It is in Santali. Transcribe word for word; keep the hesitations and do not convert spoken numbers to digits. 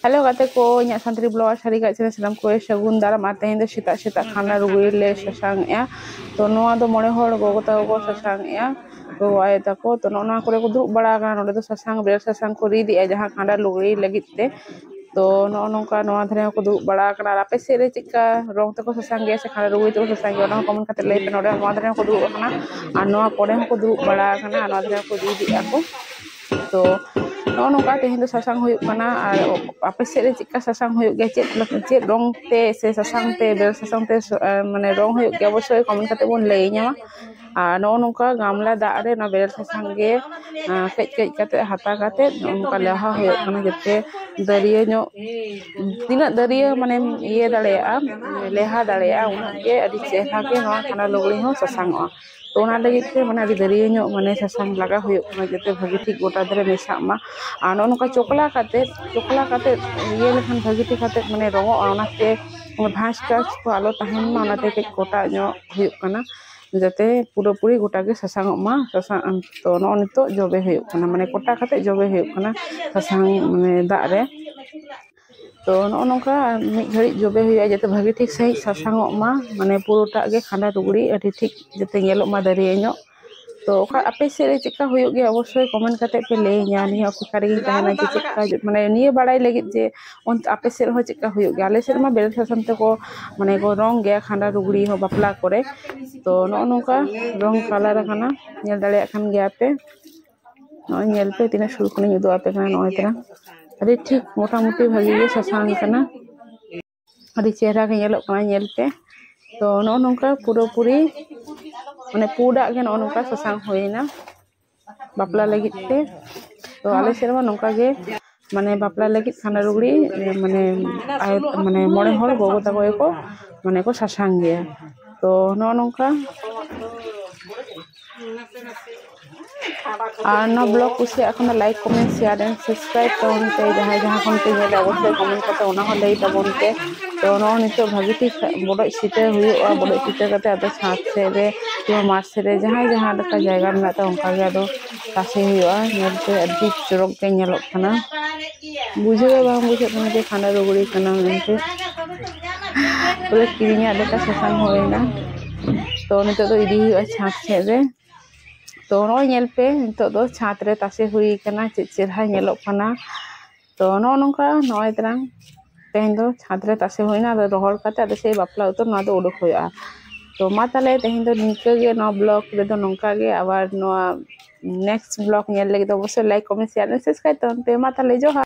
Hello ᱜᱟᱛᱮ ᱠᱚ, ᱤᱧᱟᱹᱜ ᱥᱟᱱᱛᱟᱲᱤ blogger ᱥᱟᱹᱨᱤ ᱜᱟᱡ channel ᱥᱟᱱᱟᱢ ᱠᱚ ᱥᱟᱹᱜᱩᱱ ᱫᱟᱨᱟᱢ᱾ ᱟᱨ ᱛᱮᱦᱮᱧ ᱫᱚ ᱥᱮᱛᱟᱜ ᱥᱮᱛᱟᱜ ᱠᱷᱟᱱᱰᱟ ᱞᱩᱜᱽᱲᱤ ᱞᱮ ᱥᱟᱥᱟᱝ ᱮᱜᱼᱟ᱾ ᱛᱚ ᱱᱚᱣᱟ ᱫᱚ ᱢᱚᱬᱮ ᱦᱚᱲ ᱜᱚᱜᱚ ᱛᱟᱠᱚ ᱠᱚ ᱥᱟᱥᱟᱝ ᱮᱜᱼᱟ, ᱜᱚᱜᱚ ᱟᱭᱳ ᱛᱟᱠᱚ᱾ ᱛᱚ ᱱᱚᱜᱼᱚ ᱱᱚᱣᱟ ᱠᱚᱨᱮ ᱠᱚ ᱫᱩᱲᱩᱵ ᱵᱟᱲᱟ ᱟᱠᱟᱱᱟ᱾ ᱱᱚᱰᱮ ᱫᱚ ᱥᱟᱥᱟᱝ, ᱵᱮᱨᱮᱞ ᱥᱟᱥᱟᱝ ᱠᱚ ᱨᱤᱫ ᱮᱜᱼᱟ ᱡᱟᱦᱟᱸ ᱠᱷᱟᱱᱰᱟ ᱞᱩᱜᱽᱲᱤ ᱞᱟᱹᱜᱤᱫ ᱛᱮ᱾ ᱛᱚ ᱱᱚᱜᱼᱚ ᱱᱚᱝᱠᱟ ᱱᱚᱣᱟ ᱫᱷᱟᱨᱮ ᱦᱚᱸᱠᱚ ᱫᱩᱲᱩᱵ ᱵᱟᱲᱟ ᱟᱠᱟᱱᱟ᱾ ᱟᱨ ᱟᱯᱮ ᱥᱮᱫ ᱨᱮ ᱪᱮᱫᱠᱟ ᱨᱚᱝ ᱛᱮᱠᱚ ᱥᱟᱥᱟᱝ ᱜᱮᱭᱟ ᱥᱮ ᱠᱷᱟᱱᱰᱟ ᱞᱩᱜᱽᱲᱤ ᱛᱮᱠᱚ ᱥᱟᱥᱟᱝ ᱜᱮᱭᱟ, ᱚᱱᱟ ᱦᱚᱸ comment ᱠᱟᱛᱮ ᱞᱟᱹᱭ ᱯᱮ᱾ ᱱᱚᱰᱮ ᱱᱚᱣᱟ ᱫᱷᱟᱨᱮ ᱦᱚᱸᱠᱚ ᱫᱩᱲᱩᱵ ᱟᱠᱟᱱᱟ ᱟᱨ ᱱᱚᱣᱟ ᱠᱚᱨᱮ ᱦᱚᱸᱠᱚ ᱫᱩᱲᱩᱵ ᱵᱟᱲᱟ ᱟᱠᱟᱱᱟ ᱟᱨ ᱱᱚᱣᱟ ᱫᱷᱟᱨᱮ ᱦᱚᱸᱠᱚ ᱨᱤᱫ ᱮᱜᱼᱟ ᱠᱚ᱾ ᱛᱚ ᱱᱚᱜᱼᱚ ᱱᱚᱝᱠᱟ ᱛᱮᱦᱮᱧ ᱫᱚ ᱥᱟᱥᱟᱝ ᱦᱩᱭᱩᱜ ᱠᱟᱱᱟ᱾ ᱟᱨ ᱟᱯᱮ ᱥᱮᱫ ᱨᱮ ᱪᱮᱫᱠᱟ ᱥᱟᱥᱟᱝ ᱦᱩᱭᱩᱜ ᱜᱮᱭᱟ, ᱪᱮᱫ ᱞᱮᱠᱟ, ᱪᱮᱫ ᱨᱚᱝ ᱛᱮ ᱥᱮ ᱥᱟᱥᱟᱝ ᱛᱮ, ᱵᱮᱨᱮᱞ ᱥᱟᱥᱟᱝ ᱛᱮ ᱥᱚ-, ᱟᱨ ᱢᱟᱱᱮ ᱨᱚᱝ ᱦᱩᱭᱩᱜ ᱜᱮᱭᱟ, ᱚᱵᱚᱥᱥᱳᱭ comment ᱠᱟᱛᱮ ᱵᱚᱱ ᱞᱟᱹᱭ ᱧᱟᱢᱟ᱾ ᱟᱨ ᱱᱚᱜᱼᱚ ᱱᱚᱝᱠᱟ ᱜᱟᱢᱞᱟ ᱫᱟᱜ ᱨᱮ ᱚᱱᱟ ᱵᱮᱨᱮᱞ ᱥᱟᱥᱟᱝ ᱜᱮ, ᱟᱨ ᱠᱟᱹᱡ ᱠᱟᱹᱡ ᱠᱟᱛᱮ ᱦᱟᱛᱟ ᱠᱟᱛᱮ ᱱᱚᱜᱼᱚ ᱱᱚᱝᱠᱟ ᱞᱮᱣᱦᱟ ᱦᱩᱭᱩᱜ ᱠᱟᱱᱟ, ᱡᱟᱛᱮ ᱫᱟᱹᱨᱭᱟᱹ ᱧᱚᱜ, ᱛᱤᱱᱟᱹᱜ ᱫᱟᱹᱨᱭᱟᱹ ᱢᱟᱱᱮᱢ ᱤᱭᱟᱹ ᱫᱟᱲᱮᱭᱟᱜᱼᱟ, ᱞᱮᱣᱦᱟ ᱫᱟᱲᱮᱭᱟᱜᱼᱟ, ᱩᱱᱟᱹᱜ ᱜᱮ ᱟᱹᱰᱤ ᱪᱮᱦᱨᱟ ᱜᱮ ᱱᱚᱣᱟ ᱠᱷᱟᱱᱰᱟ ᱞᱩᱜᱽᱲᱤ ᱦᱚᱸ ᱥᱟᱥᱟᱝ ᱚᱜᱼᱟ᱾ ᱛᱚ ᱚᱱᱟ ᱞᱟᱹᱜᱤᱫ ᱛᱮ ᱢᱟᱱᱮ ᱟᱹᱰᱤ ᱫᱟᱹᱨᱭᱟᱹ ᱧᱚᱜ ᱢᱟᱱᱮ ᱥᱟᱥᱟᱝ ᱞᱟᱜᱟᱣ ᱦᱩᱭᱩᱜ ᱠᱟᱱᱟ, ᱡᱟᱛᱮ ᱵᱷᱟᱹᱜᱤ ᱴᱷᱤᱠ ᱜᱚᱴᱟ ᱫᱷᱟᱨᱮ ᱢᱮᱥᱟᱜ ᱢᱟ᱾ ᱟᱨ ᱱᱚᱜᱼᱚ ᱱᱚᱝᱠᱟ ᱪᱚᱠᱞᱟ ᱠᱟᱛᱮ, ᱪᱚᱠᱞᱟ ᱠᱟᱛᱮ ᱤᱭᱟᱹ ᱞᱮᱠᱷᱟᱱ ᱵᱷᱟᱹᱜᱤ ᱴᱷᱤᱠ ᱠᱟᱛᱮ ᱢᱟᱱᱮ ᱨᱚᱝᱚᱜᱼᱟ, ᱚᱱᱟᱛᱮ ᱵᱷᱟᱸᱡᱽ ᱴᱟᱡᱽ ᱠᱚ ᱟᱞᱚ ᱛᱟᱦᱮᱱ ᱢᱟ, ᱚᱱᱟᱛᱮ ᱠᱟᱹᱡ ᱠᱚᱴᱟ ᱧᱚᱜ ᱦᱩᱭᱩᱜ ᱠᱟᱱᱟ, ᱡᱟᱛᱮ ᱯᱩᱨᱟᱹᱯᱩᱨᱤ ᱜᱚᱴᱟ ᱜᱮ ᱥᱟᱥᱟᱝ ᱚᱜ ᱢᱟ᱾ ᱥᱟᱥᱟᱝ, ᱛᱚ ᱱᱚᱜᱼᱚ ᱱᱤᱛᱚᱜ ᱡᱚᱵᱮ ᱦᱩᱭᱩᱜ ᱠᱟᱱᱟ, ᱢᱟᱱᱮ ᱠᱚᱴᱟ ᱠᱟᱛᱮ ᱡᱚᱵᱮ ᱦᱩᱭᱩᱜ ᱠᱟᱱᱟ ᱥᱟᱥᱟᱝ ᱢᱟᱱᱮ ᱫᱟᱜ ᱨᱮ᱾ ᱛᱚ ᱱᱚᱜᱼᱚ ᱱᱚᱝᱠᱟ ᱢᱤᱫ ᱜᱷᱟᱹᱲᱤᱡ ᱡᱚᱵᱮ ᱦᱩᱭᱩᱜᱼᱟ, ᱡᱟᱛᱮ ᱵᱷᱟᱹᱜᱤ ᱴᱷᱤᱠ ᱥᱟᱺᱦᱤᱡ ᱥᱟᱥᱟᱝ ᱚᱜ ᱢᱟ, ᱢᱟᱱᱮ ᱯᱩᱨᱟᱹᱴᱟᱜ ᱜᱮ ᱠᱷᱟᱸᱰᱟ ᱞᱩᱜᱽᱲᱤ ᱟᱹᱰᱤ ᱴᱷᱤᱠ ᱡᱟᱛᱮ ᱧᱮᱞᱚᱜ ᱢᱟ ᱫᱟᱹᱨᱭᱟᱹ ᱧᱚᱜ᱾ ᱛᱚ ᱚᱠᱟ ᱟᱯᱮ ᱥᱮᱫ ᱨᱮ ᱪᱮᱫᱠᱟ ᱦᱩᱭᱩᱜ ᱜᱮᱭᱟ, ᱚᱵᱚᱥᱥᱳᱭ comment ᱠᱟᱛᱮ ᱯᱮ ᱞᱟᱹᱭᱟᱹᱧᱟ᱾ ᱱᱤᱭᱟᱹ ᱚᱯᱮᱠᱷᱟ ᱨᱮᱜᱤᱧ ᱛᱟᱦᱮᱱᱟ ᱡᱮ ᱪᱮᱫᱠᱟ, ᱢᱟᱱᱮ ᱱᱤᱭᱟᱹ ᱵᱟᱲᱟᱭ ᱞᱟᱹᱜᱤᱫ ᱡᱮ ᱚᱱᱛᱮ ᱟᱯᱮ ᱥᱮᱫ ᱦᱚᱸ ᱪᱮᱫᱠᱟ ᱦᱩᱭᱩᱜ ᱜᱮᱭᱟ᱾ ᱟᱞᱮ ᱥᱮᱫ ᱢᱟ ᱵᱮᱨᱮᱞ ᱥᱟᱥᱟᱝ ᱛᱮᱠᱚ ᱢᱟᱱᱮ ᱠᱚ ᱨᱚᱝ ᱜᱮᱭᱟ ᱠᱷᱟᱸᱰᱟ ᱞᱩᱜᱽᱲᱤ ᱦᱚᱸ ᱵᱟᱯᱞᱟ ᱠᱚᱨᱮ᱾ ᱛᱚ ᱱᱚᱜᱼᱚ ᱱᱚᱝᱠᱟ ᱨᱚᱝ colour ᱟᱠᱟᱱᱟ, ᱧᱮᱞ ᱫᱟᱲᱮᱭᱟᱜ ᱠᱟᱱ ᱜᱮᱭᱟ ᱯᱮ᱾ ᱱᱚᱜᱼᱚᱭ ᱧᱮᱞ ᱯᱮ, ᱛᱤᱱᱟᱹᱜ ᱥᱩᱨ ᱠᱷᱚᱱᱤᱧ ᱩᱫᱩᱜ ᱟᱯᱮ ᱠᱟᱱᱟ᱾ ᱱᱚᱜᱼᱚᱭ ᱛᱟᱨᱟ ᱟᱹᱰᱤ ᱴᱷᱤᱠ ᱢᱚᱴᱟᱢᱩᱴᱤ ᱵᱷᱟᱹᱜᱤ ᱜᱮ ᱥᱟᱥᱟᱝ ᱠᱟᱱᱟ, ᱟᱹᱰᱤ ᱪᱮᱦᱨᱟ ᱜᱮ ᱧᱮᱞᱚᱜ ᱠᱟᱱᱟ, ᱧᱮᱞ ᱯᱮ᱾ ᱛᱚ ᱱᱚᱜᱼᱚ ᱱᱚᱝᱠᱟ ᱯᱩᱨᱟᱹᱯᱩᱨᱤ ᱢᱟᱱᱮ ᱯᱩᱸᱰᱟᱜ ᱜᱮ ᱱᱚᱜᱼᱚ ᱱᱚᱝᱠᱟ ᱥᱟᱥᱟᱝ ᱦᱩᱭᱱᱟ ᱵᱟᱯᱞᱟ ᱞᱟᱹᱜᱤᱫ ᱛᱮ᱾ ᱛᱚ ᱟᱞᱮ ᱥᱮᱫ ᱢᱟ ᱱᱚᱝᱠᱟ ᱜᱮ ᱢᱟᱱᱮ ᱵᱟᱯᱞᱟ ᱞᱟᱹᱜᱤᱫ ᱠᱷᱟᱸᱰᱟ ᱞᱩᱜᱽᱲᱤ ᱢᱟᱱᱮ ᱟᱭᱳ, ᱢᱟᱱᱮ ᱢᱚᱬᱮ ᱦᱚᱲ ᱜᱚᱜᱚ ᱛᱟᱠᱚ ᱜᱮᱠᱚ ᱢᱟᱱᱮ ᱠᱚ ᱥᱟᱥᱟᱝ ᱜᱮᱭᱟ᱾ ᱛᱚ ᱱᱚᱜᱼᱚ ᱱᱚᱝᱠᱟ᱾ ᱟᱨ ᱱᱚᱣᱟ blog ᱠᱩᱥᱤᱭᱟᱜ ᱠᱷᱟᱱ ᱫᱚ like, comment, share and subscribe ᱛᱟᱵᱚᱱ ᱯᱮ᱾ ᱡᱟᱦᱟᱸᱭ ᱡᱟᱦᱟᱸ ᱠᱷᱚᱱ ᱯᱮ ᱧᱮᱞᱟ ᱚᱵᱚᱥᱥᱳᱭ comment ᱠᱟᱛᱮ ᱚᱱᱟ ᱦᱚᱸ ᱞᱟᱹᱭ ᱛᱟᱵᱚᱱ ᱯᱮ᱾ ᱛᱚ ᱱᱚᱜᱼᱚᱭ ᱱᱤᱛᱚᱜ ᱵᱷᱟᱹᱜᱤ ᱴᱷᱤᱠ ᱵᱚᱰᱚᱡ ᱥᱤᱴᱟᱹ ᱦᱩᱭᱩᱜᱼᱟ᱾ ᱵᱚᱰᱚᱡ ᱥᱤᱴᱟᱹ ᱠᱟᱛᱮ ᱟᱫᱚ ᱪᱷᱟᱸᱫᱽ ᱥᱮᱫ ᱨᱮ ᱠᱤᱝᱵᱟ ᱢᱟᱴᱷ ᱥᱮᱫ ᱨᱮ ᱡᱟᱦᱟᱸᱭ ᱡᱟᱦᱟᱸ ᱞᱮᱠᱟ ᱡᱟᱭᱜᱟ ᱢᱮᱱᱟᱜ ᱛᱟᱭᱟ ᱚᱱᱠᱟ ᱜᱮ ᱟᱫᱚ ᱛᱟᱥᱮ ᱦᱩᱭᱩᱜᱼᱟ᱾ ᱧᱮᱞ ᱯᱮ ᱟᱹᱰᱤ ᱪᱚᱨᱚᱠ ᱜᱮ ᱧᱮᱞᱚᱜ ᱠᱟᱱᱟ᱾ ᱵᱩᱡᱷᱟᱹᱣ ᱜᱮ ᱵᱟᱝ ᱵᱩᱡᱷᱟᱹᱜ ᱠᱟᱱᱟ ᱡᱮ ᱠᱷᱟᱸᱰᱟ ᱞᱩᱜᱽᱲᱤ ᱠᱟᱱᱟ ᱢᱮᱱᱛᱮ᱾ ᱯᱩᱨᱟᱹ ᱠᱤᱨᱤᱧᱟᱜ ᱞᱮᱠᱟ ᱥᱟᱥᱟᱝ ᱦᱩᱭᱱᱟ᱾ ᱛᱚ ᱱᱤᱛᱚᱜ ᱫᱚ ᱤᱫᱤ ᱦᱩᱭᱩᱜᱼᱟ ᱪᱷᱟᱸᱫᱽ ᱥᱮᱫ ᱨᱮ᱾ ᱛᱚ ᱱᱚᱜᱼᱚᱭ ᱧᱮᱞ ᱯᱮ, ᱱᱤᱛᱚᱜ ᱫᱚ ᱪᱷᱟᱸᱫᱽ ᱨᱮ ᱛᱟᱥᱮ ᱦᱩᱭ ᱠᱟᱱᱟ, ᱪᱮᱫ ᱪᱮᱦᱨᱟ ᱧᱮᱞᱚᱜ ᱠᱟᱱᱟ᱾ ᱛᱚ ᱱᱚᱜᱼᱚ ᱱᱚᱝᱠᱟ ᱱᱚᱜᱼᱚᱭ ᱛᱟᱨᱟᱝ ᱛᱮᱦᱮᱧ ᱫᱚ ᱪᱷᱟᱸᱫᱽ ᱨᱮ ᱛᱟᱥᱮ ᱦᱩᱭᱱᱟ᱾ ᱟᱫᱚ ᱨᱚᱦᱚᱲ ᱠᱟᱛᱮ ᱟᱫᱚ ᱥᱮᱭ ᱵᱟᱯᱞᱟ ᱩᱛᱟᱹᱨ ᱱᱚᱣᱟ ᱫᱚ ᱩᱰᱩᱠ ᱦᱩᱭᱩᱜᱼᱟ᱾ ᱛᱚ ᱢᱟ ᱛᱟᱦᱞᱮ ᱛᱮᱦᱮᱧ ᱫᱚ ᱱᱤᱝᱠᱟᱹ ᱜᱮ, ᱱᱚᱣᱟ vlog ᱨᱮᱫᱚ ᱱᱚᱝᱠᱟ ᱜᱮ᱾ ᱟᱵᱟᱨ ᱱᱚᱣᱟ next vlog ᱧᱮᱞ ᱞᱟᱹᱜᱤᱫ ᱫᱚ ᱚᱵᱚᱥᱥᱳᱭ like, comment, share and subscribe ᱛᱟᱵᱚᱱ ᱯᱮ᱾ ᱢᱟ ᱛᱟᱦᱞᱮ ᱡᱚᱦᱟᱨ᱾